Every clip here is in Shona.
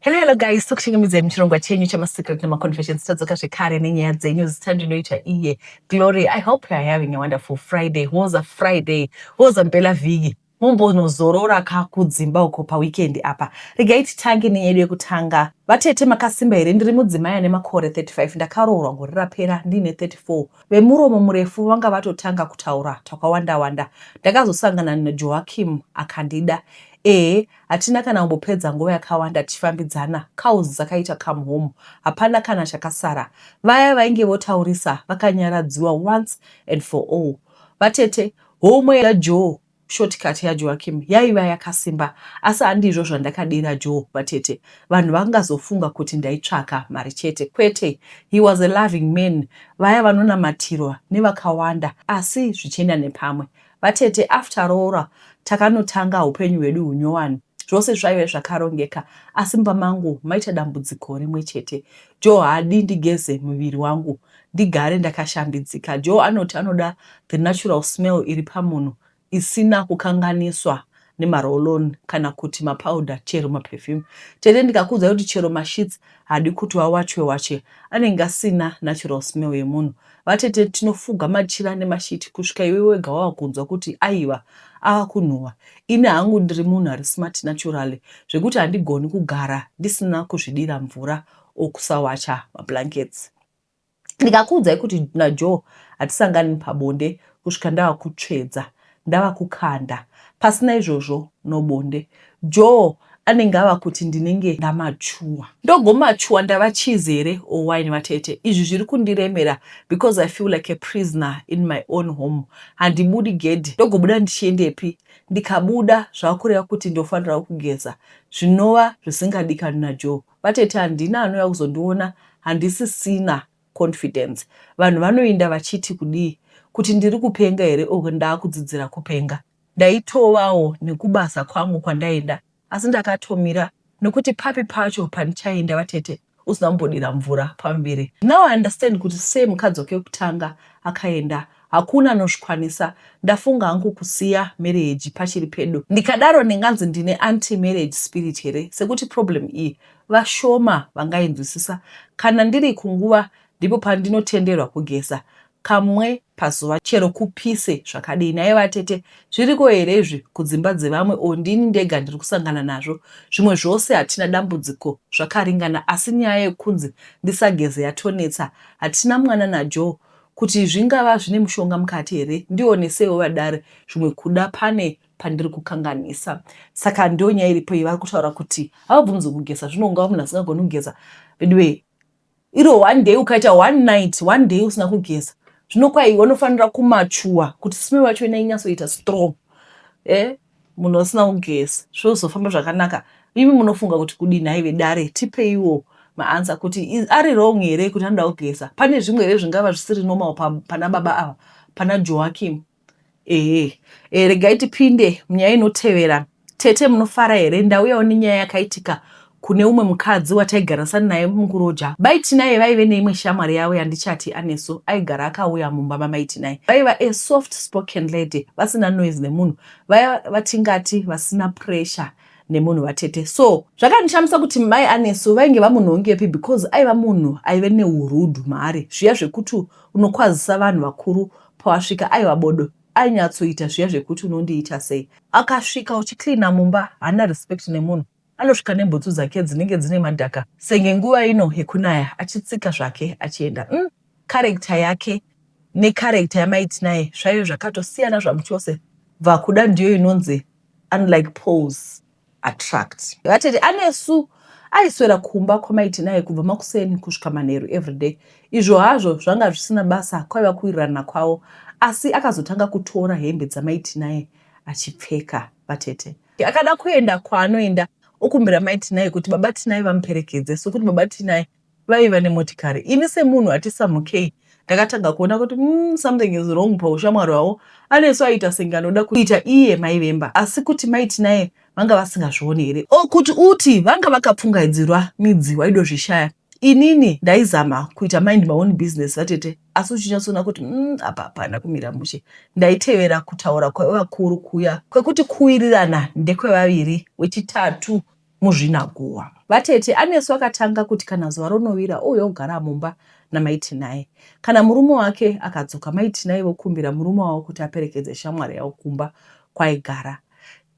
Hello, hello guys, tokuchingamidzai muchirongwa chenyu chamasecret nemaconfessions. Tadzoka zvekare nenyaya dzenyu. Zita ndinoita iye Glory. I hope you are having a wonderful Friday. Woza Friday, woza mpela vhiki, mumbonozorora ka kudzimba uko paweekend apa. Regai titange nenyaya yedu yekutanga. Vatete, makasimba here? Ndiri mudzimai ane makore 35. Ndakaroorwa gore rapera ndiine 34. Vemuromo murefu vanga vatotanga kutaura twakawanda wanda. Ndakazosangana naJoachim akandida. Ehe, hatina kana kumbopedza nguva yakawanda tichifambidzana, cows dzakaita come home. Hapana kana chakasara. Vaya vainge votaurisa vakanyaradziwa once and for all. Vatete, homwe yaJoe, shortcut yaJoachim yaiva yakasimba, asi handizvo zvandakadira Joe, vatete. Vanhu vangazofunga kuti ndaitsvaka mari chete. Kwete, he was a loving man, vaya vanonamatirwa nevakawanda asi zvichienda nepamwe. Vatete, after roora takanotanga upenyu hwedu hunyowani. Zvose zvaive zvakarongeka, asi mumba mangu maita dambudziko rimwe chete. Joe haadi ndigeze muviri wangu, ndigare ndakashambidzika. Joe anoti anoda the natural smell iri pamunhu isina kukanganiswa nemaroll-on kana kuti mapowder, chero maperfume. Tete, ndikakuudzai kuti chero masheets haadi kuti wawachwe wache, anenge asina natural smell yemunhu. Vatete, tinofuga machira nemashiti kusvika iwe wega wava kunzwa kuti aiwa, ava kunhuhwa. Ini hangu ndiri munhu ari smart naturally, zvekuti handigoni kugara ndisina kuzvidira mvura okusawacha mablankets. Ndikakuudzai kuti naJoe hatisangani pabonde kusvika ndava kutsvedza, ndava kukanda. Pasina izvozvo, no bonde. Joe anenge ava kuti ndinenge ndamachuwa. Ndogomachuwa ndava cheese here or wine? Vatete, izvi zviri kundiremera because I feel like a prisoner in my own home. Handibudi gedhi. Ndogobuda ndichiendepi? Ndikabuda zvava kureva kuti ndofanira kugeza, zvinova zvisingadikani naJoe. Vatete, handina anouya kuzondiona, handisisina confidence. Vanhu vanoinda vachiti kudii? Kuti ndiri kupenga here or ndaakudzidzira kupenga? Ndaitovawo nekubasa kwangu kwandaenda, asi ndakatomira nekuti papi pacho pandichaenda, vatete, usina kumbodira mvura pamuviri? Now I understand kuti sei mukadzi wake wekutanga akaenda. Hakuna anozvikwanisa. Ndafunga hangu kusiya marriage pachiri pedo. Ndikadaro ndinganzi ndine anti marriage spirit here? Sekuti problem iyi vashoma vangainzwisisa. Kana ndiri kunguva ndipo pandinotenderwa kugeza kamwe pazuva chero kupise zvakadii. Nhai vatete, zviriko here izvi kudzimba dzevamwe or ndini ndega ndiri kusangana nazvo? Zvimwe zvose hatina dambudziko, zvakaringana, asi nyaya yekunzi ndisageze yatonetsa. Hatina mwana naJoe, kuti zvingava zvine mushonga mukati here? Ndioneseiwo vadare, zvimwe kuda pane pandiri kukanganisa. Saka ndo nyaya iripo iyi. Vari kutaura kuti havabvunzi kugeza, zvinongava munhu asingagoni kugeza veduwe. Iro one day ukaita one night, one day usina kugeza, zvino kwai unofanira kumachuwa kuti smell yacho ina inyatsoita strong. Munhu asina kugeza zvozofamba zvakanaka? Imi munofunga kuti kudini? Haive dare, tipeiwo maanswer kuti ari wrong here kuti anoda kugeza. Pane zvimwe here zvingava zvisiri normal pana baba ava, pana Joachim? Ehe, regai tipinde munyaya inotevera. Tete, munofara here? Ndauyawo nenyaya yakaitika kune umwe mukadzi wataigarasana naye mukuroja. Baitinai vaive neimwe shamwari yavo yandichati Anesu. Aigara akauya mumba maMaitinai. Vaiva a soft spoken lady, vasina noise nemunhu, vaya vatingati vasina pressure nemunhu, vatete. So zvakandishamisa kuti mai Anesu vainge vamunhongepi, because aiva munhu aive neurudhu maari, zviya zvekuti unokwazisa vanhu vakuru pawasvika. Aiva bodo, ainyatsoita zviya zvekuti unondiita sei. Akasvika uchicleana mumba, haana respect nemunhu. Anosvika nebhutsu dzake dzinenge dzine madhaka senge nguva ino yekunaya, achitsika zvake achienda. Character yake necharacter yaMaitinai zvaive zvakatosiyana zvamuchose. Bva kuda ndiyo inonzi unlike poles attract. Vatete, Anesu aiswera kumba kwaMaitinai kubva makuseni kusvika manheru everyday. Izvo hazvo zvanga zvisina basa, kwaiva kuwirirana kwavo, asi akazotanga kutora hembe dzaMaitinai achipfeka, vatete. Akada kuenda kwaanoenda okumbira Mai Tinai kuti baba Tinai vamuperekedze, sokuti baba Tinai vaiva nemotikari. Ini semunhu atisamukei ndakatanga kuona kuti something is wrong paushamwari hwavo. Anesu aiita senge anoda kuita iye mai vemba, asi kuti Mai Tinai vanga vasingazvioni here o kuti uti vanga vakapfungaidzirwa midzi waidozvishaya. Inini ndaizama kuita mind my own business, vatete, asi uchinyatsoona kuti apa hapana kumira mushe. Ndaitevera kutaura kwevakuru kuya kwekuti kuwirirana ndekwevaviri, wechitatu muzvinaguhwa. Vatete, Anesu akatanga kuti kana zuva ronovira ouya ogara mumba namai Tinaye. Kana murume wake akadzoka mai Tinaye vokumbira murume wavo kuti aperekedze shamwari yavo kumba kwaigara.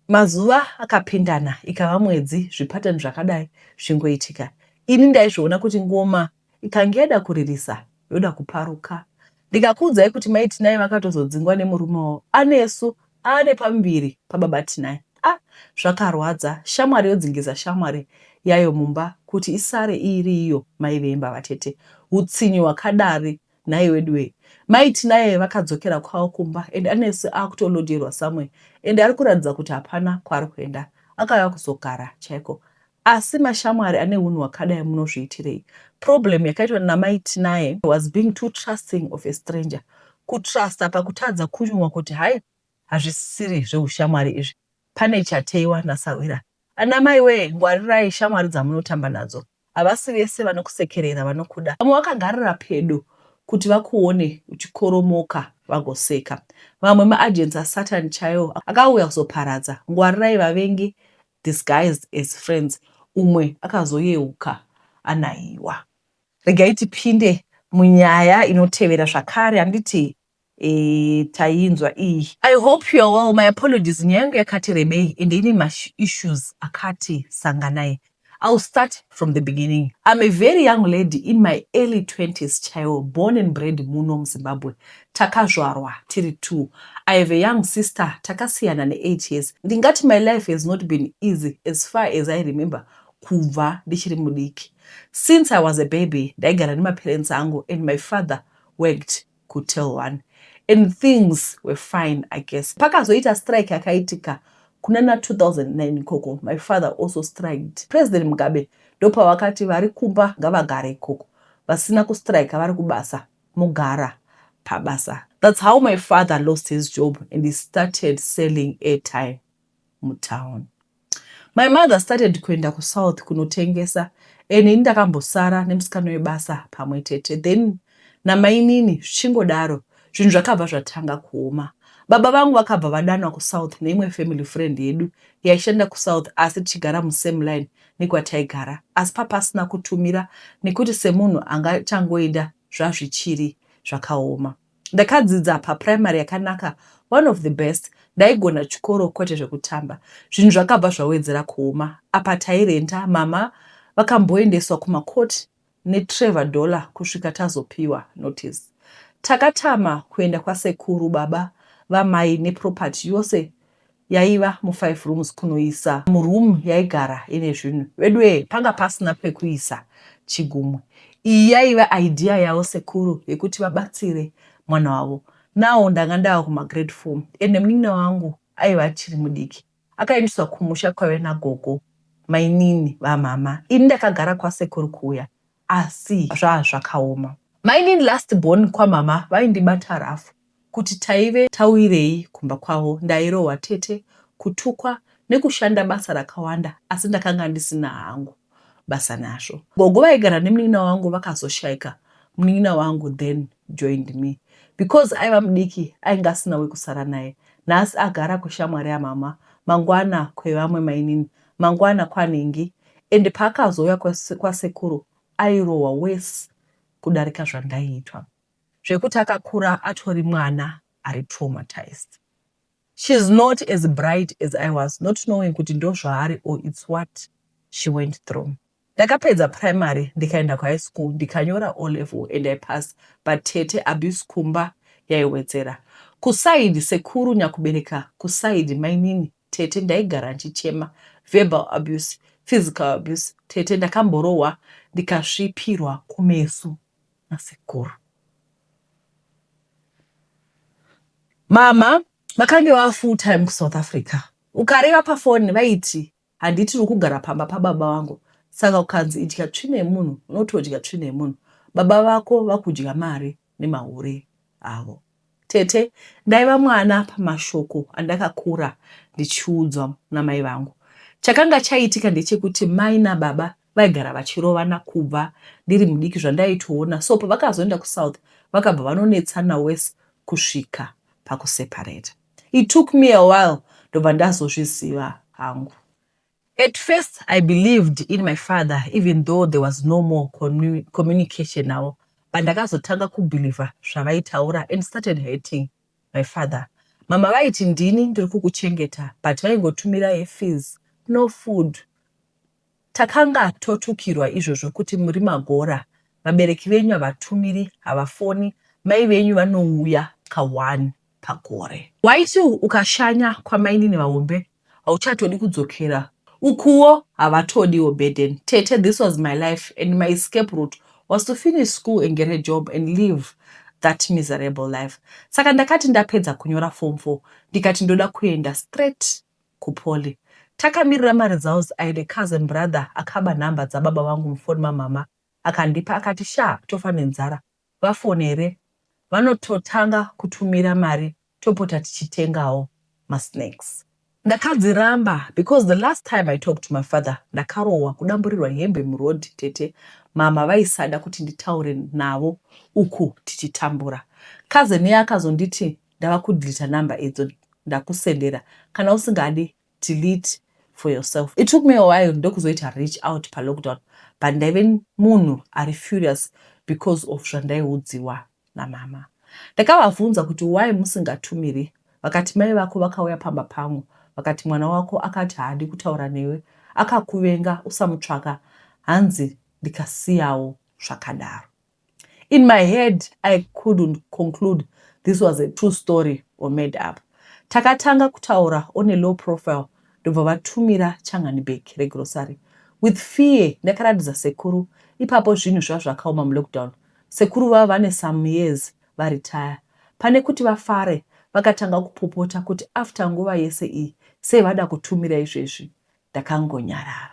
Mazuva akapindana ikava mwedzi zvipatani zvakadai zvichingoitika. Ini ndaizviona kuti ngoma ikange yada kuririsa yoda kuparuka. Ndikakuudzai kuti mai Tinaye vakatozodzingwa nemurume wavo Anesu aane pamuviri pababa Tinaye. Ah zvakarwadza, shamwari yodzingisa shamwari yayo mumba kuti isare iiri iyo mai vemba vatete. Hutsinye hwakadari nhai weduwee. Mai Tinaye vakadzokera kwavo kumba and Anesu akutolojerwa somewhere and ari kuratidza kuti hapana kwaari kuenda. Akauya kuzogara chaiko. Asi mashamwari ane hunhu hwakadai munozviitirei? Problem yakaitwa namai Tinaye was being too trusting of a stranger. Kutruster pakutadza kunyumwa kuti hai hazvisiri zveushamwari izvi pane chateiwa nasahwira. Anamai wee ngwarirai shamwari dzamunotamba nadzo. Havasi vese vanokusekerera vanokuda. Vamwe vakagarira pedo kuti vakuone uchikoromoka vagoseka. Vamwe maagents asatan chaiwo akauya kuzoparadza. Ngwarirai vavengi disguised as friends umwe akazoyeuka anaiwa. Regai tipinde munyaya inotevera zvakare handiti e, tainzwa iyi. I hope you are well. My apologies nyaya yangu yakati rebei and ine maissues akati sanganai. I'll start from the beginning. I'm a very young lady in my early 20s chaiwo, born and bred muno muZimbabwe. Takazvarwa tiri two. I have a young sister takasiyana ne8 years. Ndingati my life has not been easy as far as I remember kubva ndichiri mudiki. Since I was a baby ndaigara nemaparents angu and my father worked kuTel One and things were fine I guess. Pakazoita strike yakaitika kunana 2009 ikoko my father also striked. President Mugabe ndopavakati vari kumba ngavagare ikoko vasina kustrika vari kubasa mogara pabasa. That's how my father lost his job and he started selling airtime mutown. My mother started kuenda kusouth kunotengesa and ini ndakambosara nemusikana webasa pamwe tete then namainini zvichingodaro zvinhu zvakabva zvatanga kuoma. Baba vangu vakabva vadanwa kusouth neimwe family friend yedu yaishanda kusouth asi tichigara musame line nekwataigara asi papasina kutumira nekuti semunhu anga changoenda zvazvichiri zvakaoma. Ndakadzidza paprimary yakanaka one of the best ndaigona chikoro kwete zvekutamba. Zvinhu zvakabva zvawedzera kuoma apa tairenta mama vakamboendeswa kumacourt neTrevor Dollar kusvika tazopiwa notice. Takatama kuenda kwasekuru baba vamai neproperty yose yaiva mufive rooms kunoisa muroom yaigara ine zvinhu. Veduwee panga pasina pekuisa chigumwe. Iyi yaiva idea yavo sekuru yekuti vabatsire mwana wavo. Now ndanga ndava kumagrade four ende munin'ina wangu aiva achiri mudiki. Akaendeswa kumusha kwaive nagogo mainini vamama. Ini ndakagara kwasekuru kuya asi zvazvakaoma. Mainini last born kwamama vaindibata rough kuti taive tauirei kumba kwavo. Ndairohwa tete, kutukwa nekushanda basa rakawanda asi ndakanga ndisina hangu basa nazvo. Gogo vaigara nemunin'ina wangu vakazoshaika munin'ina wangu then joined me. Because aiva mudiki ainge asina wekusara naye. Nhasi agara kushamwari yamama, mangwana kwevamwe mainini, mangwana kwanhingi and paakazouya kwasekuru airohwa worse kudarika zvandaiitwa. Zvekuti akakura atori mwana ari traumatized. She's not as bright as I was not knowing kuti ndozvaari or it's what she went through. Ndakapedza primary ndikaenda kuhigh school ndikanyora O level and I passed but tete abuse kumba yaiwedzera. Kuside sekuru nyakubereka kuside mainini tete ndaigara ndichichema verbal abuse, physical abuse tete ndakamborohwa ndikasvipirwa kumeso nasekuru. Mama vakange vava full time kuSouth Africa. Ukareva pafoni vaiti handiti uri kugara pamba pababa vangu saka ukanzi idya tsvina yemunhu unotodya tsvina yemunhu. Baba vako vakudya mari nemahure avo. Tete, ndaiva mwana pamashoko andakakura ndichiudzwa namai vangu. Chakanga chaitika ndechekuti mai nababa vaigara vachirovana kubva ndiri mudiki zvandaitoona so pavakazoenda kusouth vakabva vanonetsana worse kusvika pakuseparata. It took me a while ndobva ndazozviziva hangu. At first I believed in my father even though there was no more communication navo, but ndakazotanga kubeliever zvavaitaura and started hating my father. Mama vaiti ndini ndiri kukuchengeta, but vaingotumira yefees, no food. Takanga totukirwa izvozvo kuti muri magora, vabereki venyu havatumiri, havafoni, mai venyu vanouya ka1 pagore. Waiti ukashanya kwamainini vahombe hauchatodi kudzokera, ukuwo havatodiwo burden. Tete, this was my life and my escape route was to finish school and get a job and live that miserable life. Saka ndakati ndapedza kunyora Form 4, ndikati ndoda kuenda straight kupoly. Takamirira maresults, I had a cousin brother akaba nhamba dzababa vangu mufoni mamama, akandipa akati, "Sha, tofa nenzara, vafonere." Vanototanga kutumira mari, topota tichitengawo masnacks. Ndakadziramba because the last time I talked to my father ndakarohwa, kudamburirwa hembe murodhi. Tete, mama vaisada kuti nditaure navo uku tichitambura. Cousin iye akazonditi, "Ndava kudeleta namba idzo ndakusendera, kana usingadi, delete for yourself." It took me a while ndokuzoita reach out palockdown, but ndaive munhu ari furious because of zvandaiudziwa namama. Ndakavabvunza kuti why musingatumiri, vakati mai vako vakauya pamba pangu vakati mwana wako akati haadi kutaura newe, akakuvenga, usamutsvaka. Hanzi ndikasiyawo zvakadaro. In my head I couldn't conclude this was a true story or made up. Takatanga kutaura on a low profile, ndobva vatumira changani bag regrocery. With fear ndakaratidza sekuru. Ipapo zvinhu zvava zvakaoma mulockdown. Sekuru vava vane some years varetire. Pane kuti vafare, vakatanga kupopota kuti after nguva yese iyi sei vada kutumira izvezvi. Ndakangonyarara.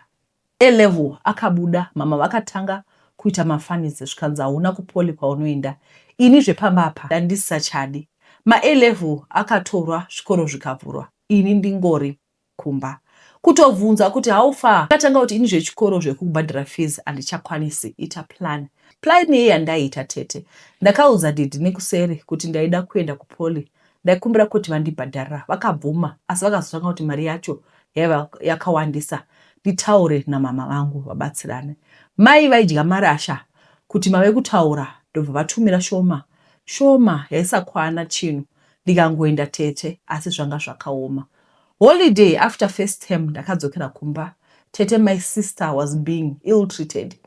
A-level akabuda, mama vakatanga kuita mafunnies, zvikanzi hauna kupoly kwaunoenda, ini zvepamba apa ndandisisachadi. Ma-A-level akatorwa, zvikoro zvikavhurwa, ini ndingori kumba. Kutobvunza kuti how far, akatanga kuti ini zvechikoro zvekubhadhara fees handichakwanisi, ita plan. Plan yei yandaiita, tete? Ndakaudza daddy nekuseri kuti ndaida kuenda kupoly, ndaikumbira kuti vandibhadharira. Vakabvuma, asi vakazotanga kuti mari yacho yaiva yakawandisa, nditaure namama vangu vabatsirane. Mai vaidya marasha kuti mave kutaura, ndobva vatumira shoma shoma yaisakwana chinhu. Ndikangoenda, tete, asi zvanga zvakaoma. Holiday after first term ndakadzokera kumba. Tete, my sister was being ill treated.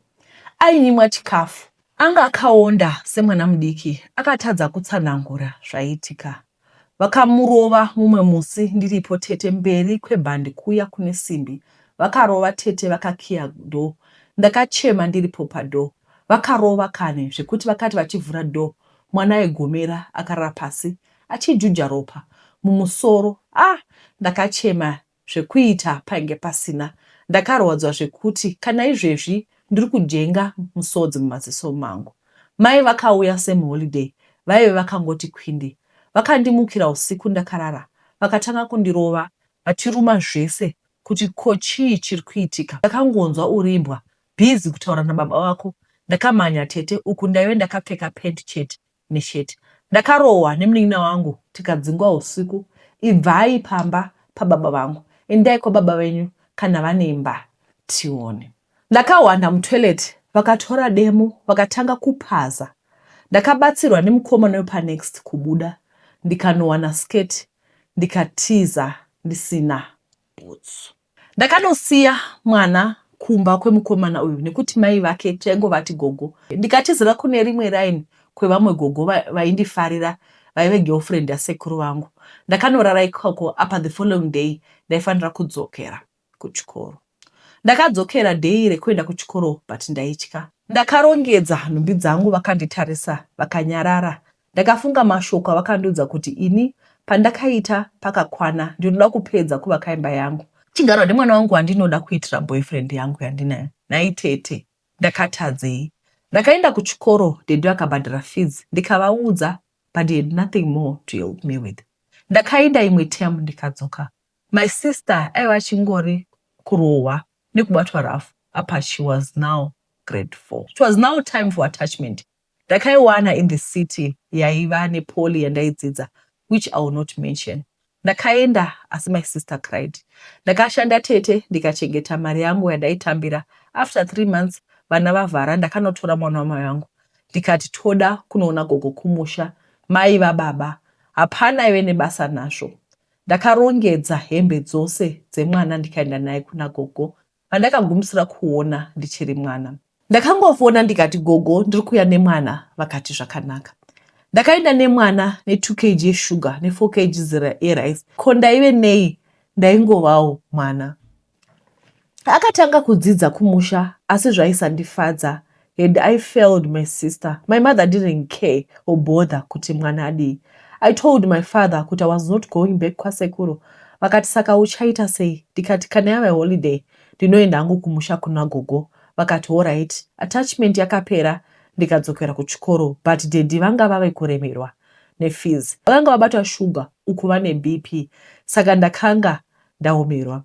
Ainyimwa chikafu, anga akaonda semwana mudiki, akatadza kutsanangura zvaiitika. Vakamurova mumwe musi ndiripo, tete, mberi kwebhandi kuya kune simbi. Vakarova, tete, vakakiya door. Ndakachema ndiripo padoor. Vakarova kane zvekuti vakati vachivhura door, mwana aigomera akarara pasi achijuja ropa mumusoro. Ah, ndakachema, zvekuita painge pasina. Ndakarwadzwa zvekuti kana izvezvi ndiri kujenga musodzi mumaziso mangu. Mai vakauya same holiday, vaive vakangoti kwindi. Vakandimukira usiku ndakarara, vakatanga kundirova vachiruma zvese kuti ko chii chiri kuitika. Ndakangonzwa, "Urimbwa, busy kutaura nababa vako." Ndakamhanya, tete, uku ndaive ndakapfeka pant chete nesheti. Ndakarohwa nemunin'ina wangu, tikadzingwa usiku. "Ibvai pamba pababa vangu, endai kwababa venyu kana vane imba tione." Ndakahwanda mutoilet, vakatora demo vakatanga kupaza. Ndakabatsirwa nemukomana wepanext kubuda, ndikanowana sketi, ndikatiza ndisina bhutsu. Ndakanosiya mwana kumba kwemukomana uyu nekuti mai vake taingovati gogo. Ndikatizira kune rimwe raini kwevamwe gogo vaindifarira, vaive girlfriend yasekuru vangu. Ndakanorara ikoko. Apa the following day ndaifanira kudzokera kuchikoro. Ndakadzokera day rekuenda kuchikoro, but ndaitya. Ndakarongedza nhumbi dzangu, vakanditarisa vakanyarara. Ndakafunga mashoko avakandiudza kuti ini pandakaita pakakwana, ndinoda kupedza kuvaka imba yangu, chigarwa nemwana wangu wandinoda kuitira boyfriend yangu yandinayo. Nhai tete, ndakatadzei? Ndakaenda kuchikoro, daddy vakabhadhara fees, ndikavaudza, but he had nothing more to help me with. Ndakaenda imwe term, ndikadzoka. My sister aiva achingori kurohwa nekubatwa rafu. Apa she was now grade 4. It was now time for attachment. Ndakaiwana in the city yaiva nepoly yandaidzidza, which I will not mention. Ndakaenda asi my sister cried. Ndakashanda tete ndikachengeta mari yangu yandaitambira. After 3 months vana vavhara, ndakanotora mwana wamai vangu ndikati toda kunoona gogo kumusha, mai vababa. Hapana aive nebasa nazvo. Ndakarongedza hembe dzose dzemwana ndikaenda naye kuna gogo vandakagumisira kuona ndichiri mwana. Ndakangofona ndikati, "Gogo, ndiri kuuya nemwana." Vakati zvakanaka. Ndakaenda nemwana ne2 kg yeshuga ne4 kg yerice. Ko ndaive nei? Ndaingovawo mwana. Akatanga kudzidza kumusha asi zvaisandifadza. Had I failed my sister? My mother didn't care or bother kuti mwana adii. I told my father kuti I was not going back kwasekuru. Vakati, "Saka uchaita sei?" Ndikati, "Kana yava holiday ndinoenda hangu kumusha kuna gogo." Vakati, "Alright." Attachment yakapera, ndikadzokera kuchikoro, but daddy vanga vave kuremerwa nefees. Vakanga vabata shuga uku vane BP, saka ndakanga ndaomerwa.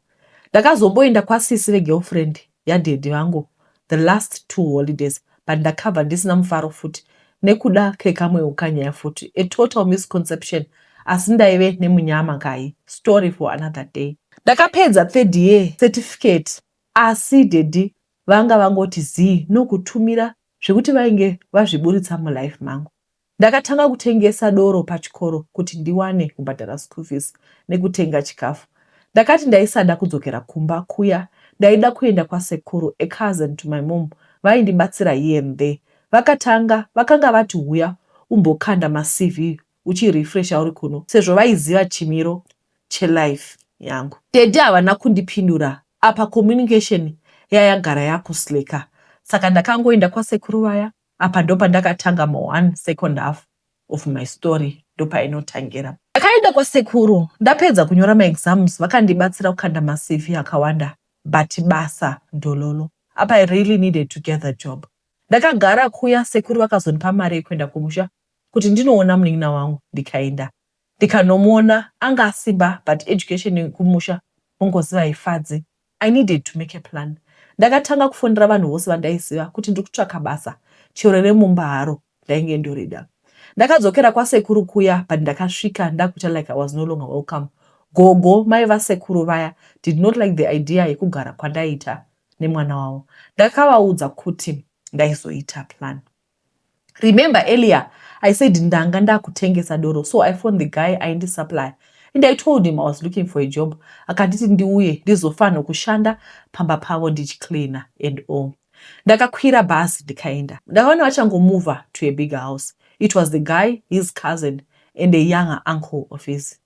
Ndakazomboenda kwasisi vegirlfriend yadaddy vangu the last two holidays, but ndakabva ndisina mufaro futi nekuda kekamwewo kanyaya futi, a total misconception, asi ndaive nemunyama kai. Story for another day. Ndakapedza third year certificate, asi daddy vanga vangoti zii nokutumira zvekuti vainge vazviburitsa mulife mangu. Ndakatanga kutengesa doro pachikoro kuti ndiwane kubhadhara school fees nekutenga chikafu. Ndakati ndaisada kudzokera kumba kuya, ndaida kuenda kwasekuru, a cousin to my mom. Vaindibatsira here and there. Vakatanga vakanga vati, "Huya umbokanda maCV uchirefresha uri kuno," sezvo vaiziva chimiro chelife yangu. Daddy havana kundipindura. Apa communication yayagara yakusleka, saka ndakangoenda kwasekuru vaya. Apa ndopandakatanga ma1 second half of my story, ndopainotangira. Ndakaenda kwasekuru ndapedza kunyora maexams. Vakandibatsira kukanda maCV akawanda, but basa ndololo. Apa I really needed to get the job. Ndakagara kuya, sekuru vakazondipa mari yekuenda kumusha kuti ndinoona munin'ina wangu. Ndikaenda ndikanomuona, anga asimba, but education kumusha mungoziva haifadzi. I needed to make a plan. Ndakatanga kufonera vanhu vose vandaiziva kuti ndiri kutsvaka basa, chero remumba haro ndainge ndorida. Ndakadzokera kwasekuru kuya, but ndakasvika ndakuita like I was no longer welcome. Gogo, mai vasekuru vaya, did not like the idea yekugara kwandaiita nemwana wavo. Ndakavaudza kuti ndaizoita plan. Remember earlier I said ndanga ndakutengesa doro? So I phoned the guy aindisupply and I told him I was looking for a job. Akanditi ndiuye ndizofanira kushanda pamba pavo ndichicleana and all. Ndakakwira bhasi ndikaenda. Ndakaona vachangomova to a bigger house. It was the guy, his cousin and a younger uncle of his.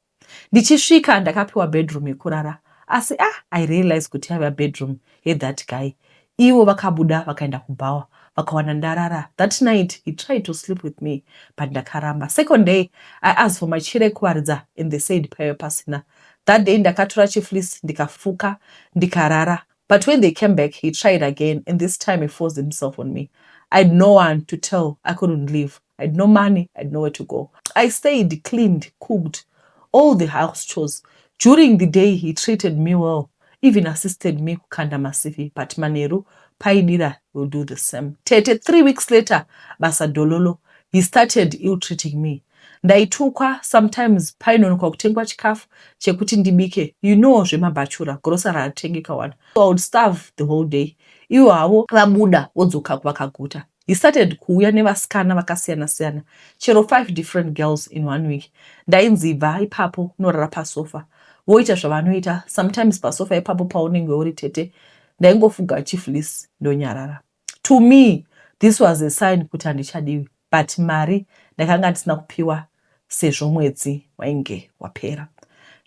Ndichisvika ndakapiwa bedroom yekurara, asi ah, I realize kuti yaiva bedroom yethat guy. Ivo vakabuda vakaenda kubhawa, vakawana ndarara. That night he tried to sleep with me, but ndakaramba. Second day I asked for machira ekuwaridza and they said paiva pasina. That day ndakatora chifleece ndikafuka ndikarara, but when they came back he tried again and this time he forced himself on me. I had no one to tell. I couldn't leave. I had no money. I had nowhere to go. I stayed, cleaned, cooked all the house chores. During the day he treated me well, even assisted me kukanda maCV, but manheru paidira will do the same. Tete, 3 weeks later, basa dololo. He started ill treating me. Ndaitukwa sometimes. Painonoka kutengwa chikafu chekuti ndibike, you know zvemabhachura, grocery ratengeka one. So I would starve the whole day. Ivo havo vabuda vodzoka vakaguta. He started kuuya nevasikana vakasiyana-siyana, chero five different girls in one week. Ndainzi bva ipapo unorara pasofa, voita zvavanoita sometimes pasofa ipapo paunenge uri. Tete, ndaingofuga chifleece ndonyarara. To me this was a sign kuti handichadiwi, but mari ndakanga ndisina kupiwa sezvo mwedzi wainge wapera.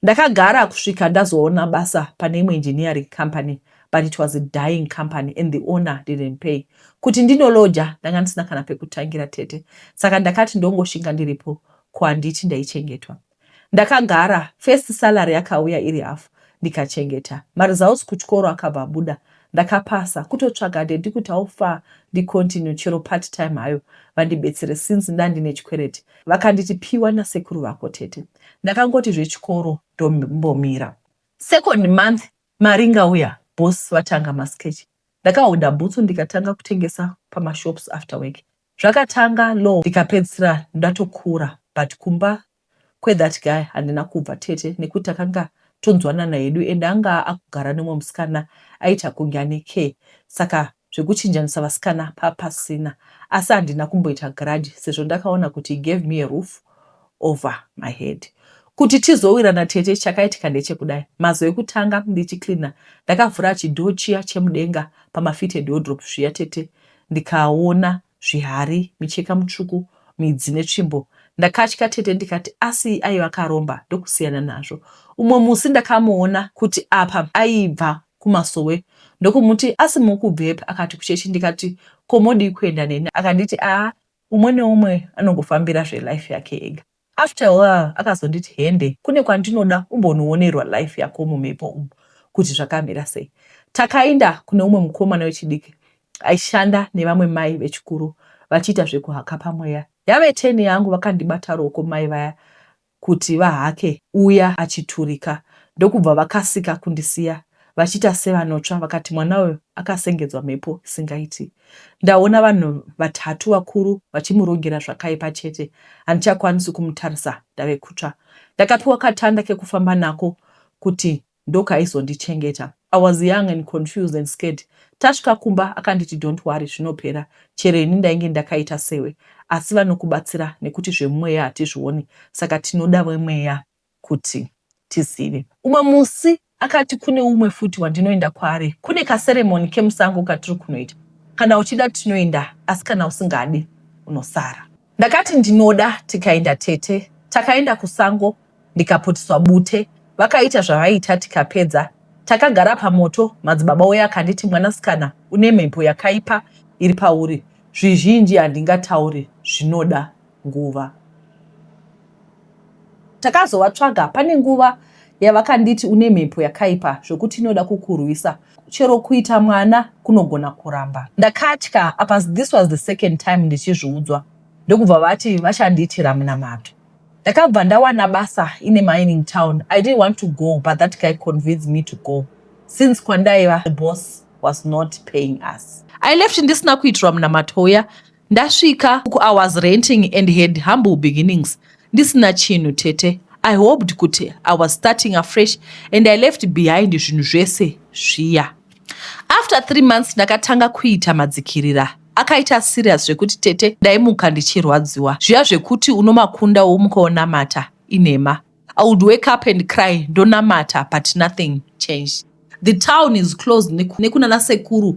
Ndakagara kusvika ndazoona basa pane imwe engineering company, but it was a dying company and the owner didn't pay. Kuti ndinoloja ndanga ndisina kana pekutangira, tete, saka ndakati ndongoshinga ndiripo. Kuhanditi ndaichengetwa? Ndakagara. First salary yakauya iri hafu, ndikachengeta. Maresults kuchikoro akabva abuda, ndakapasa. Kutotsvaga daddy kuti aufa ndicontinue chero part time hayo vandibetsere since ndandine chikwereti. Vakanditi, "Piwa nasekuru vako." Tete, ndakangoti zvechikoro ndombomira. Second month mari ingauya, boss vatanga masketch. Ndakahodha bhutsu ndikatanga kutengesa pamashops after work. Zvakatanga low, ndikapedzisira ndatokura, but kumba Kwethat guy handina kubva tete nekuti takanga tonzwanana hedu and anga akugara neumwe musikana aita kunge ane care saka zvekuchinjanisa vasikana papasina. Asi handina kumboita grudge sezvo ndakaona kuti he gave me a roof over my head. Kuti tizowirana tete chakaitika ndechekudai mazuva ekutanga ndichicleaner ndakavhura chidoor chiya chemudenga pamafitted wardrobe zviya tete ndikaona zvihari, micheka mutsvuku, midzi netsvimbo. Ndakatya tete ndikati asi aiva akaromba ndokusiyana nazvo. Umwe musi ndakamuona kuti apa aibva kumasowe ndokumuti asi mukubvepi akati kuchechi ndikati ko modii kuenda neni akanditi aa umwe neumwe anongofambira zvelife yake ega. After a while akazonditi hende kune kwandinoda umbonoonerwa life yako mumhepo umu kuti zvakamira sei. Takainda kune umwe mukomana wechidiki aishanda nevamwe mai vechikuru vachiita zvekuhaka pamweya. Yave turn yangu vakandibata ruoko mai vaya kuti vahake uya achiturika ndokubva vakasika kundisiya vachiita sevanotsva vakati mwana uyu akasengedzwa mhepo isingaiti. Ndaona vanhu vatatu vakuru vachimurongera zvakaipa chete handichakwanisi kumutarisa ndave kutsva. Ndakapiwa katanda kekufamba nako kuti ndokaizondichengeta. I was young and confused and scared. Tasvika kumba akanditi don't worry zvinopera chero ini ndainge ndakaita sewe asi vanokubatsira nekuti zvemweya hatizvioni saka tinoda vemweya kuti tizive. Umwe musi akati kune umwe futi wandinoenda kwaari kune kaceremony kemusango katiri kunoita kana uchida tinoenda asi kana usingadi unosara. Ndakati ndinoda tikaenda tete. Takaenda kusango ndikaputiswa bute vakaita zvavaiita tikapedza. Takagara pamoto madzibaba uya akanditi mwanasikana une mhepo yakaipa iri pauri zvizhinji handingatauri zvinoda nguva. Takazovatsvaga pane nguva yavakanditi une mhepo yakaipa zvokuti inoda kukurwisa chero kuita mwana kunogona kuramba. Ndakatya apa this was the second time ndichizviudzwa ndokubva vati vachandiitira munamato. Ndakabva ndawana basa in a mining town. I didn't want to go but that guy convinced me to go since kwandaiva the boss was not paying us. I left ndisina kuitirwa munamato uya Ndasvika uku I was renting and had humble beginnings ndisina chinhu tete. I hoped kuti I was starting afresh and I left behind zvinhu zvese zviya. After 3 months ndakatanga kuita madzikirira akaita serious zvekuti tete ndaimuka ndichirwadziwa zviya zvekuti unomakunda womuka wonamata inhema. I would wake up and cry ndonamata but nothing changed. The town is close nekunana sekuru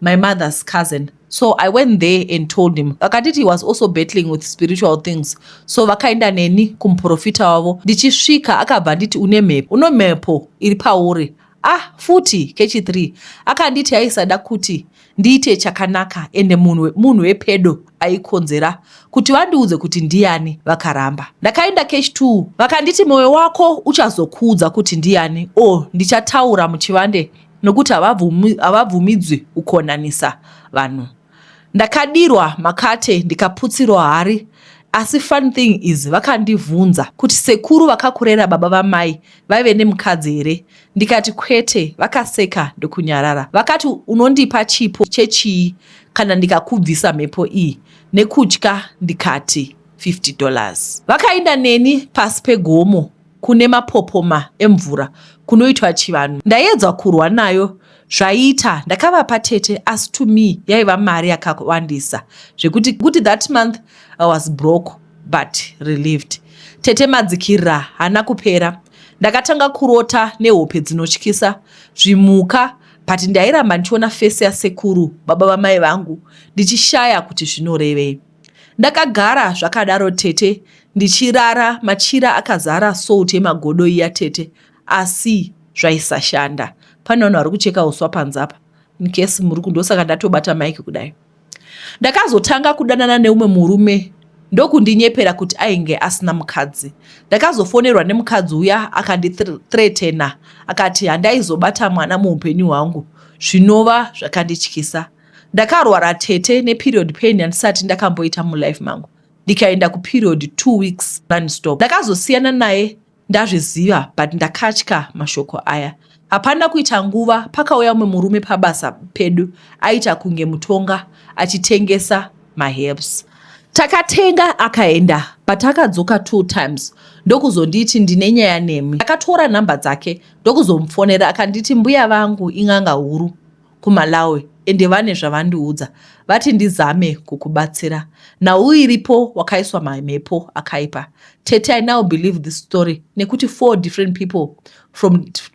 my mother's cousin so I went there and told him vakatiti he was also battling with spiritual things so vakaenda neni kumuprofita wavo ndichisvika akabva nditi une mhepo uno mhepo iri pauri ah futi kechi 3 akanditi aisada kuti ndiite chakanaka ende munhu munhu wepedo aikonzera kuti vandiudze kuti ndiyani vakaramba. Ndakaenda kechi 2 vakanditi moyo wako uchazokuudza kuti ndiyani or ndichataura muchivande nokuti havabvumidzwi kukonanisa vanhu. Ndakadirwa makate ndikaputsirwa hari asi fun thing is vakandivhunza kuti sekuru vakakurera baba vamai vaive nemukadzi here ndikati kwete vakaseka ndokunyarara vakati unondipa chipo chechii kana ndikakubvisa mhepo iyi nekutya ndikati 50 dollars vakaenda neni pasi pegomo kune mapopoma emvura kunoitwa chivanhu ndaiedza kurwa nayo zvaiita ndakavapa tete asi to me yaiva mari yakawandisa zvekuti kuti that month I was broke but relieved tete madzikirira haana kupera ndakatanga kurota nehope dzinotyisa zvimuka but ndairamba ndichiona fesi yasekuru baba vamai vangu ndichishaya kuti zvinorevei ndakagara zvakadaro tete ndichirara machira akazara salt yemagodo iya tete asi zvaisashanda pane vanhu vari kucheka uswa panze apa incase muri kundosaka ndatobata mike kudai Ndakazotanga kudanana neumwe murume ndokundinyepera kuti ainge asina mukadzi. Ndakazofonerwa nemukadzi uya akandithreatena akati handaizobata mwana muupenyu hwangu zvinova zvakandityisa. Ndakarwara tete neperiod pain yandisati ndakamboita mulife mangu ndikaenda kuperiod 2 weeks nonstop. Ndakazosiyana naye Ndazviziva but ndakatya mashoko aya. Hapana kuita nguva pakauya umwe murume pabasa pedu aita kunge mutonga achitengesa maherbs. Takatenga akaenda, but akadzoka two times ndokuzonditi, "Ndine nyaya nemi." Akatora nhamba dzake ndokuzomufonera. Akanditi, "Mbuya vangu in'anga huru kuMalawi, ende vane zvavandiudza, vati ndizame kukubatsira. Nhau iripo, wakaiswa mamhepo akaipa." Tete, I now believe this story nekuti four different people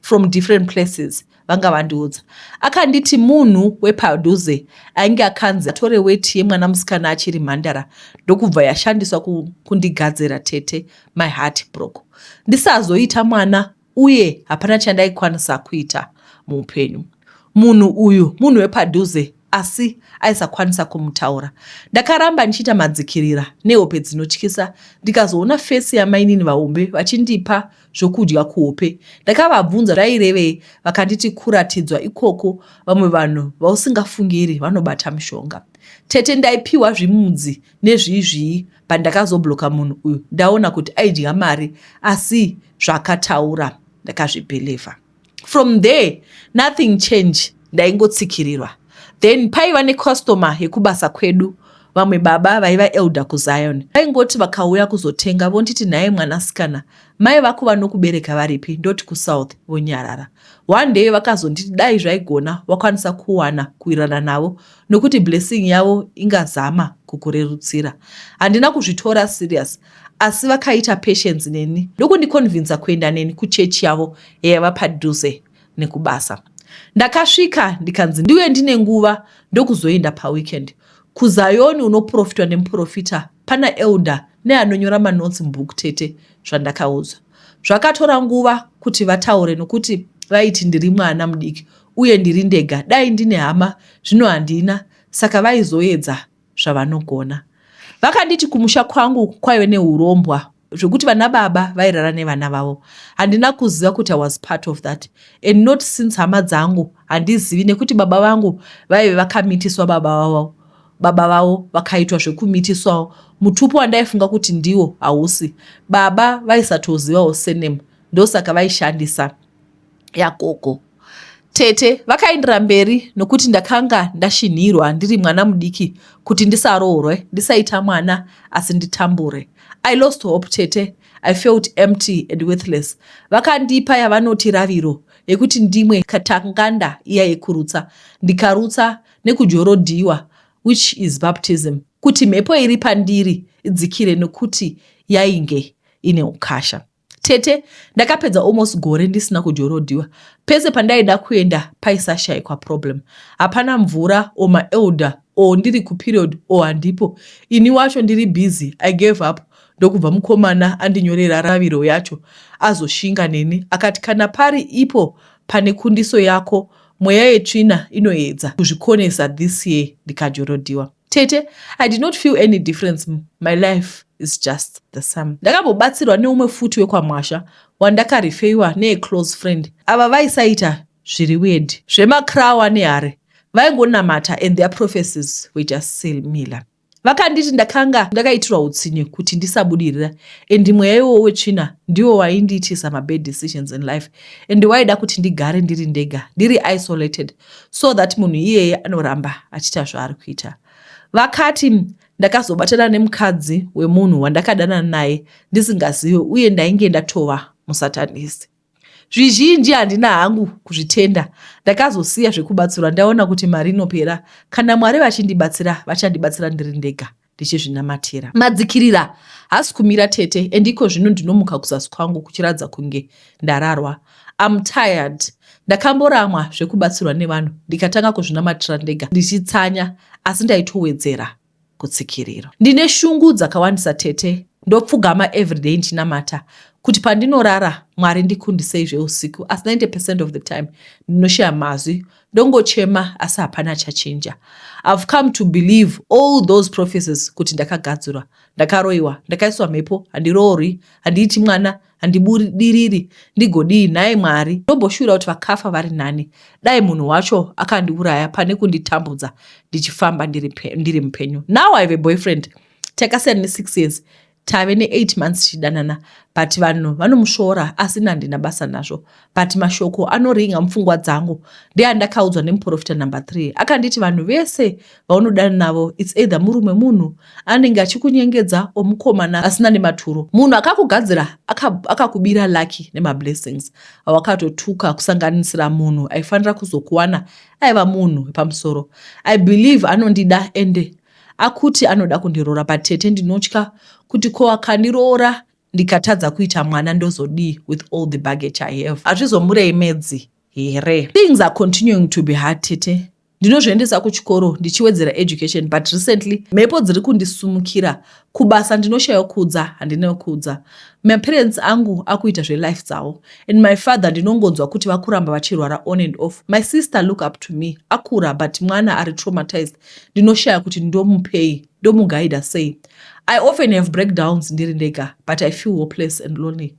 from different places vanga vandiudza. Akanditi munhu wepadhuze ainge akanzi atore weti yemwana musikana achiri mhandara, ndokubva yashandiswa kundigadzira. Tete, my heart broke. Ndisazoita mwana uye hapana chandaikwanisa kuita muupenyu. Munhu uyu munhu wepadhuze, asi aisakwanisa kumutaura. Ndakaramba ndichiita madzikirira nehope dzinotyisa. Ndikazoona face yamainini vahombe vachindipa zvokudya kuhope. Ndakavabvunza zvairevei. Vakanditi kuratidzwa ikoko vamwe vanhu vausingafungiri vanobata mushonga. Tete, ndaipiwa zvimudzi nezvizvii. Pandakazobloka munhu uyu, ndaona kuti aidya mari, asi zvakataura ndakazvibhilivha. From there nothing change, ndaingotsikirirwa. Then paiva necustomer yekubasa kwedu, vamwe baba vaiva elder kuZion. Vaingoti vakauya kuzotenga vonditi, "Nhaye mwanasikana, mai vako vanokubereka varipi?" Ndoti, "KuSouth." Vonyarara. One day vakazonditi dai zvaigona wakwanisa kuwana kuwirirana navo, nokuti blessing yavo ingazama kukurerutsira. Handina kuzvitora serious, asi vakaita patience neni ndokundiconvinza kuenda neni kuchechi yavo yaiva padhuze nekubasa. Ndakasvika ndikanzi ndiuye ndine nguva, ndokuzoenda paweekend. KuZayoni unoprofitwa nemuprofita, pana elder neanonyora manotsi mubhuku. Tete, zvandakaudzwa zvakatora nguva kuti vataure, nokuti vaiti ndiri mwana mudiki uye ndiri ndega. Dai ndine hama, zvino handina, saka vaizoedza zvavanogona. Vakanditi kumusha kwangu kwaive neurombwa, zvekuti vana baba vairara nevana vavo. Handina kuziva kuti I was part of that, and not since hama dzangu handizivi, nekuti baba vangu vaive vakamitiswa, baba vavo vakaitwa zvekumitiswawo. Mutupo wandaifunga kuti ndiwo hausi baba, vaisatozivawo surname, ndosaka vaishandisa yagogo. Tete, vakaendera mberi nokuti ndakanga ndashinhirwa ndiri mwana mudiki kuti ndisaroorwe, ndisaita mwana, asi nditambure. I lost hope, tete. I felt empty and worthless. Vakandipa yavanoti raviro yekuti ndimwe katanganda iya yekurutsa. Ndikarutsa nekujorodhiwa, which is baptism, kuti mhepo iri pandiri idzikire, nokuti yainge ine ukasha. Tete, ndakapedza almost gore ndisina kujorodhiwa. Pese pandaida kuenda paisashayikwa problem: hapana mvura, o maelder, o ndiri kuperiod, o handipo, ini wacho ndiri busy. I gave up. Ndokubva mukomana andinyorera raviro yacho azoshinga neni. Akati kana pari ipo pane kundiso yako, mweya yetsvina inoedza kuzvikonesa. This year ndikajorodhiwa. Tete, I did not feel any difference. My life is just the same. Ndakambobatsirwa neumwe futi wekwamwasha wandakarifeiwa neaclose friend. Ava vaisaita zviri weird zvemakrawa nehare, vaingonamata, and their prophecies were just similar. Vakanditi ndakanga ndakaitirwa utsinye kuti ndisabudirira, and mweya iwowo wetsvina ndiwo waindiitisa mabad decisions in life, and waida kuti ndigare ndiri ndega, ndiri isolated, so that munhu iyeye anoramba achiita zvaari kuita. Vakati ndakazobatana nemukadzi wemunhu wandakadanana naye ndisingazivi, uye ndainge ndatova musatanisi. Zvizhinji handina hangu kuzvitenda. Ndakazosiya zvekubatsirwa ndaona kuti mari inopera. Kana Mwari vachindibatsira, vachandibatsira ndiri ndega ndichizvinamatira. Madzikirira haasi kumira, tete, and iko zvino ndinomuka kuzasi kwangu kuchiratidza kunge ndararwa. Am tired. Ndakamboramwa zvekubatsirwa nevanhu, ndikatanga kuzvinamatira ndega ndichitsanya, asi ndaitowedzera kutsikiriro. Ndine shungu dzakawandisa, tete. Ndopfugama everyday ndichinamata kuti pandinorara, Mwari ndikundisei zveusiku, asi 90% of the time ndinoshaya mazwi, ndongochema, asi hapana chachinja. I've come to believe all those prophecies, kuti ndakagadzirwa, ndakaroyiwa, ndakaiswa mhepo, handiroorwi, handiiti mwana, handibudiriri. Ndigodii nhai Mwari? Ndomboshuvira kuti vakafa vari nani. Dai munhu wacho akandiuraya pane kunditambudza ndichifamba ndiri mupenyu. Now I have a boyfriend. Takasiyana ne6 years. Tave ne8 months tichidanana, but vanhu vanomusvoora, asi handina basa nazvo. But mashoko anoringa mupfungwa dzangu ndeandakaudzwa nemuprofita number 3. Akanditi vanhu vese vaunodana navo, it's either murume, munhu anenge achikunyengedza, omukomana asina nematuro. Munhu akakugadzira akakubira lucky nemablessings awakatotuka, kusanganisira munhu aifanira kuzokuwana aiva munhu wepamusoro. I believe anondida ende akuti anoda kundiroora, but tete, ndinotya kuti ko akandiroora ndikatadza kuita mwana, ndozodii with all the baggage I have? Hazvizomuremedzi here? Things are continuing to be hard, tete. Ndinozviendesa kuchikoro ndichiwedzera education, but recently mhepo dziri kundisumukira. Kubasa ndinoshayiwa kudza, handina kudza. Maparents angu akuita zvelife dzavo, and my father ndinongonzwa kuti vakuramba vachirwara on and off. My sister look up to me, akura, but mwana ari traumatized. Ndinoshaya kuti ndomupei, ndomugaidha sei. I often have breakdowns ndiri ndega, but I feel hopeless and lonely.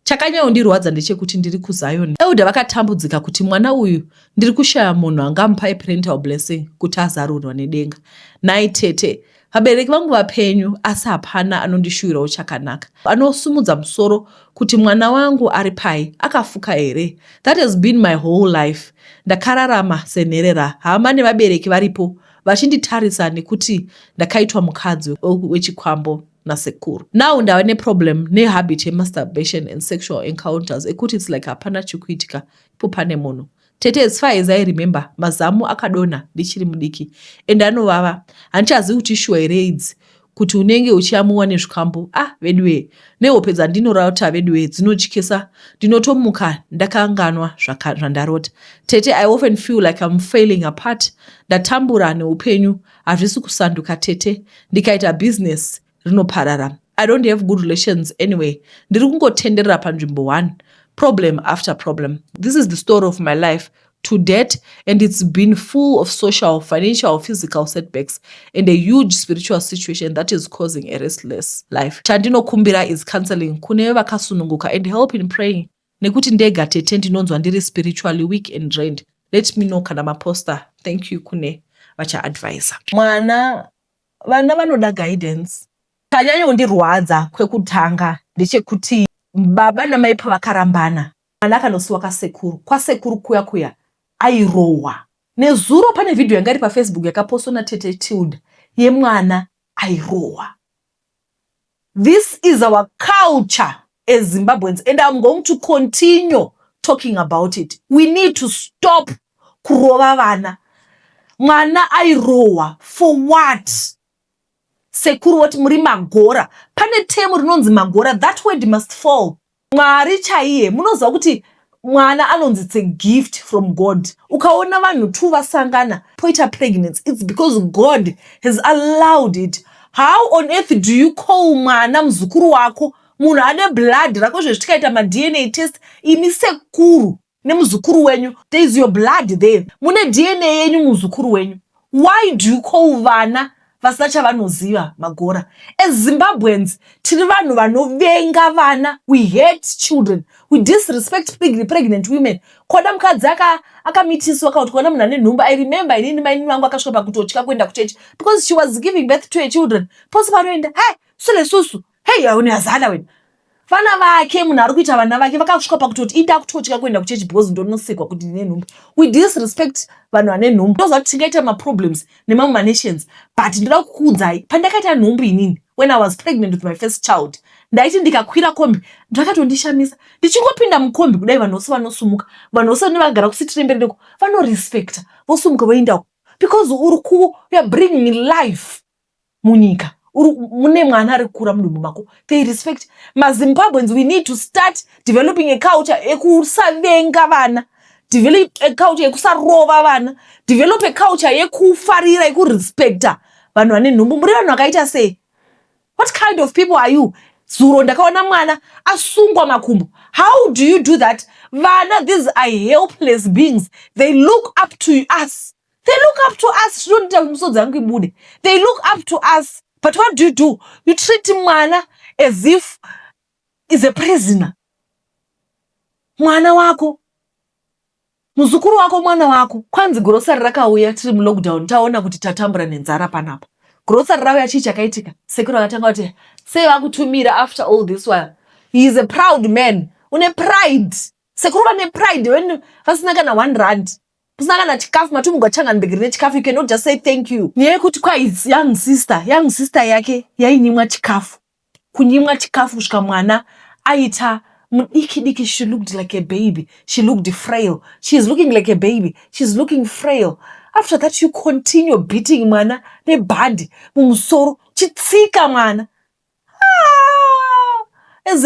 Chakanyanyondirwadza ndechekuti ndiri kuZion. Elder vakatambudzika kuti mwana uyu ndiri kushaya munhu angamupa parental blessing kuti azarurwa nedenga. Nhai tete, vabereki vangu vapenyu, asi hapana anondishuvirawo chakanaka, anosumudza musoro kuti mwana wangu ari pai, akafuka here. That has been my whole life. Ndakararama senherera. Hama nevabereki varipo vachinditarisa nekuti ndakaitwa mukadzi wechikwambo nasekuru. Now ndava neproblem nehabit yemasturbation and sexual encounters ekuti it's like hapana chikuitika ipo pane munhu. Tete, as far as I remember, mazamu akadonha ndichiri mudiki and anovava. Handichazivi kuti shuwa here idzi kuti unenge uchiyamuwa nezvikwambo. Ah, veduwe, nehope dzandinorota, veduwe, dzinotyisa. Ndinotomuka ndakanganwa zvandarota. Tete, I often feel like I'm failing apart. Ndatambura neupenyu, hazvisi kusanduka, tete. Ndikaita business rinoparara. I don't have good relations anyway. Ndiri kungotenderera panzvimbo one, problem after problem. This is the story of my life to date, and it's been full of social, financial, physical setbacks and a huge spiritual situation that is causing a restless life. Chandinokumbira is counseling kune vakasununguka and help in praying, nekuti ndega, tete, ndinonzwa ndiri spiritually weak and drained. Let me know kana maposta. Thank you kune vachaadvisa. Mwana, vana vanoda guidance. Chanyanyondirwadza kwekutanga ndechekuti baba namai pavakarambana, mwana akanosiwa kasekuru. Kwasekuru kuya kuya airohwa. Nezuro pane vhidhiyo yanga iri paFacebook yakapostwa natete Tilda yemwana airohwa. This is our culture as Zimbabweans, and I'm going to continue talking about it. We need to stop kurova vana. Mwana airohwa for what? Sekuru voti muri magora. Pane term rinonzi magora. That word must fall. Mwari chaiye, munoziva kuti mwana anonzi it's a gift from God. Ukaona vanhu two vasangana poita pregnancy, it's because God has allowed it. How on earth do you call mwana, muzukuru wako, munhu ane blood rako? Zvezvi tikaita maDNA test, imi sekuru nemuzukuru wenyu, there is your blood there. Mune DNA yenyu, muzukuru wenyu. Why do you call vana vasina chavanoziva magora? As Zimbabweans, tiri vanhu vanovenga vana. We hate children, we disrespect pregnant women. Koda mukadzi akamitiswa kana kuti kuona munhu ane nhumbu. I remember inini mainini vangu akasvika pakutotya kuenda kuchechi because she was giving birth to a children. Pose panoenda, "He, sulesusu, hei, unazala wena." Vana vake, munhu ari kuita vana vake, vakasvika pakutoti ida kutotya kuenda kuchechi because ndonosekwa kuti ndine nhumbu. We disrespect vanhu vane nhumbu. Ndoziva kuti tingaita maproblems nemamwe manations, but ndoda kukuudzai, pandakaita nhumbu inini, when I was pregnant with my first child, ndaiti ndikakwira kombi, ndakatondishamisa, ndichingopinda mukombi kudai, vanhu vose vanosumuka. Vanhu vose nevagara kuseat remberi neko vanorespecta, vosumuka voendako, because uri ku you are bringing life munyika. Mune mwana ari kukura mudumbu mako. They respect. MaZimbabweans, we need to start developing a culture ekusavenga vana, develop a culture yekusarova vana, develop a culture yekufarira, yekurespecta vanhu vane nhumbu. Muri vanhu vakaita sei? What kind of people are you? Zuro ndakaona mwana asungwa makumbo. How do you do that? Vana, these are helpless beings. They look up to us, they look up to us. Zvinondiita kuti misodzi yangu ibude. They look up to us, but what do you do? You treat mwana as if is a prisoner. Mwana wako, muzukuru wako, mwana wako. Kwanzi grocery rakauya tiri mulockdown, taona kuti tatambura nenzara panapa. Grocery rauya, chii chakaitika? Sekuru akatanga kuti, "Sei vakutumira after all this while?" He is a proud man, une pride. Sekuru vane pride when vasina kana R1, kusina kana chikafu, matumugwa changanbegiri nechikafu. You cannot just say thank you. Nyaya yekuti kwai young sister yake yainyimwa chikafu, kunyimwa chikafu kusvika mwana aita mudiki diki. She looked like a baby, she looked frail. She is looking like a baby, she's looking frail. After that you continue beating mwana nebhandi mumusoro, chitsika mwana. Ah, as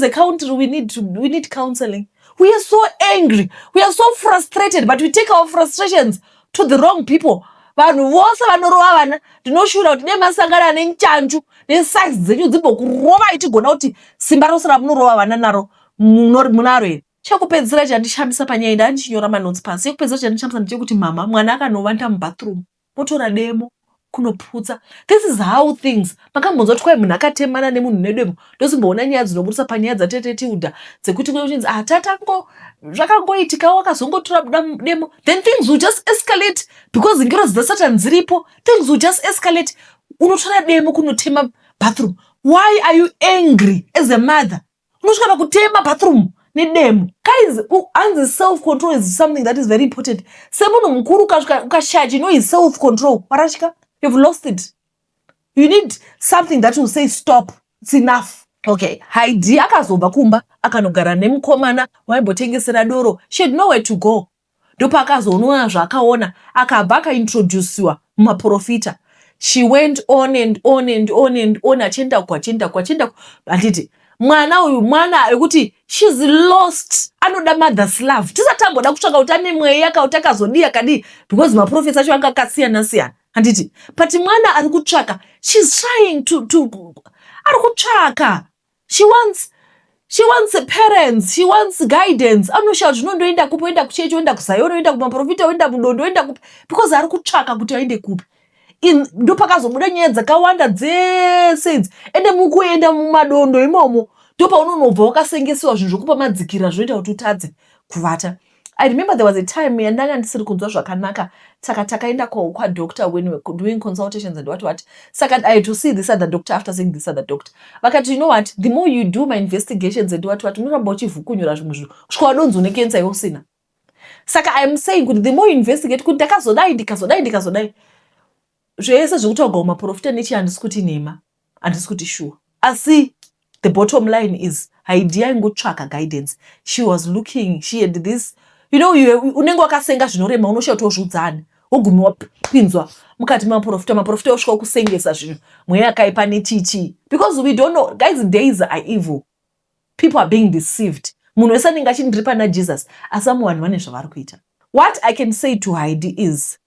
a country we need counseling. We are so angry, we are so frustrated, but we take our frustrations to the wrong people. Vanhu vose vanorova vana, ndinoshura kuti nemasangana nenchanju nesaizi dzenyu dzimbokurovai, tigona kuti simba rose ramunorova vana naro munaro here. Chekupedzisira chandishamisa panyaya, ndaa ndichinyora manotsi pasi, chekupedzisira chandishamisa ndechekuti mama, mwana akanovanda mubathroom, motora demo kunoputsa. This is how things, makambonzwa kuti kwai munhu akatemana nemunhu nedemo? Ndosimboona nyaya dzinobudisa panyaya dzatete Tilda dzekuti kuchinzi, "Ah, tatango zvakangoitikawo, akazongotora demo." Then things will just escalate because ngirozi dzasatan dziripo. Things will just escalate. Unotora demo kunotema bathroom. Why are you angry as a mother? Unosvika pakutema bathroom nedemo. Guys, hanzi self control is something that is very important. Semunhu mukuru, ukasvika ukashaya chinohi self control, warashika, you've lost it. You need something that will say, "Stop, it's enough." Okay, Haidi akazobva kumba akanogara nemukomana waimbotengesera doro. She had nowhere to go. Ndopaakazonoona zvaakaona, akabva akaintroduciwa mumaprofita. She went on and on and on and on, achienda uko, achienda uko, achienda uko. Handiti mwana uyu, mwana ekuti she's lost, anoda mother's love. Tisati tamboda kutsvaka kuti ane mweya kauti akazodii akadii, because maprofesa acho anga akasiyana siyana, handiti? But mwana ari kutsvaka, she's trying to ari kutsvaka. She wants parents, she wants guidance. Anoshaya kuti zvinondoenda kupi, oenda kuchechi, oenda kuZion, oenda kumaprofita, oenda mudondo, oenda kupi, because ari kutsvaka kuti aende kupi. Ndopakazobuda nyaya dzakawanda dzese idzi. Ende mukuenda mumadondo imomo, ndopaunonobva wakasengesiwa zvinhu zvokupa madzikira, zvinoita kuti utadze kuvata. I remember there was a time yandanga ndisiri kunzwa zvakanaka, saka takaenda kwadoctor when we were doing consultations and what what. Saka I had to see this other doctor. After seeing this other doctor, vakati, "You know what? The more you do my investigations and what what, unoramba uchivhukunyura zvimwe zvinhu kusvika wadonzi une cancer iwe usina." Saka I am saying kuti the more you investigate, kuti ndakazodai, ndikazodai, ndikazodai, zvese zvekutaurwa mumaprofita nechi, handisi kuti nhema, handisi kuti sure, asi the bottom line is Haidi aingotsvaka guidance. She was looking, she had this, unenge wakasenga zvinorema, unoshaita kuti wozviudzani, wogumi wapinzwa mukati memaprofita, maprofita osvika kusengesa zvinhu, mweya yakaipa nechichi, because we don't know, guys. Days are evil, people are being deceived. Munhu wese anenge achiti, "Ndiri pana Jesus," asi vamwe vanhu vane zvavari kuita. What I can say to Heidi is,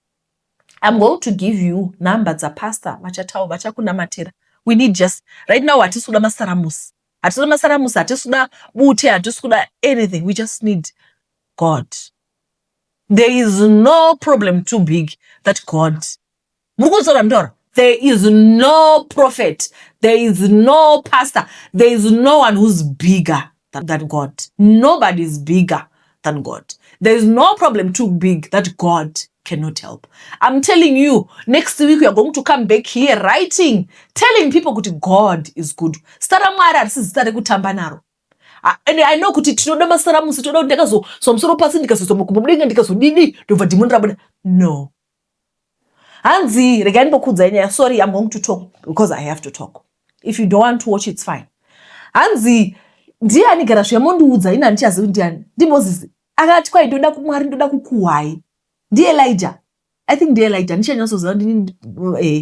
I'm going to give you number dzapastor vachatau vachakunamatira. We need just right now, hatisi kuda masaramusi, hatisi kuda masaramusi, hatisi kuda bute, hatisi kuda anything. We just need God. There is no problem too big that God, muri kunzora mutaura, there is no prophet, there is no pastor, there is no one who's bigger than God. Nobody is bigger than God. There is no problem too big that God cannot help. I'm telling you, next week we are going to come back here writing, telling people kuti God is good. Zita raMwari harisi zita rekutamba naro. And I know kuti tinoda masaramusi, toda kuti ndakazoiswa musoro pasi, ndikazoiswa makumbo mudenga, ndikazodidi, ndobva dhimoni rabuda. No. Hanzi regai ndimbokuudzai nyaya. Sorry, I'm going to talk because I have to talk. If you don't want to watch, it's fine. Hanzi ndiani gara zviya mondiudza, ini handichazivi ndiani, ndiMozisi akati kwai, "Ndoda Mwari, ndoda kukuhwai." NdiElijah, I think ndiElijah, ndichanyatsoziva ndini,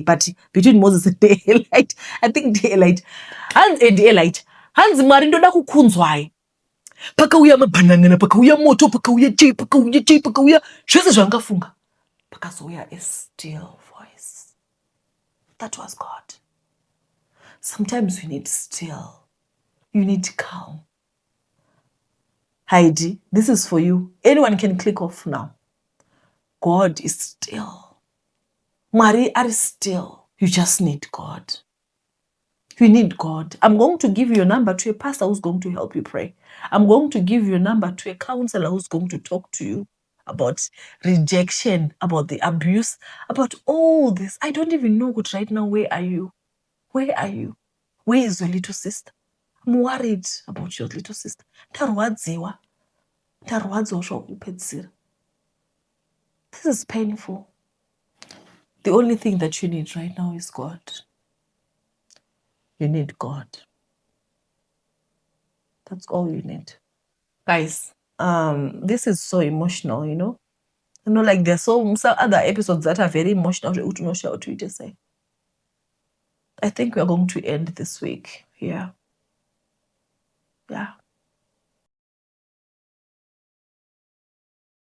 but between Moses and Elijah, I think ndiElijah. Hanzi ndiElijah, hanzi, "Mwari, ndoda kukunzwai." Pakauya mabhanan'ana, pakauya moto, pakauya chei, pakauya chei, pakauya zvese zvaangafunga, pakazouya a still voice. That was God. Sometimes you need still, you need calm. Heidi, this is for you. Anyone can click off now. God is still. Mwari ari still. You just need God. You need God. I'm going to give your number to a pastor who's going to help you pray. I'm going to give your number to a counselor who's going to talk to you About rejection, about the abuse, about all this. I don't even know kuti right now, where are you? Where are you? Where is your little sister? I'm worried about your little sister. Ndarwadziwa, ndarwadziwa zvakupedzisira. This is painful. The only thing that you need right now is God. You need God. That's all you need. Guys, this is so emotional. Like, there's so some other episodes that are very emotional zvekuti unoshawa kuti uite sei. I think we are going to end this week. Yeah.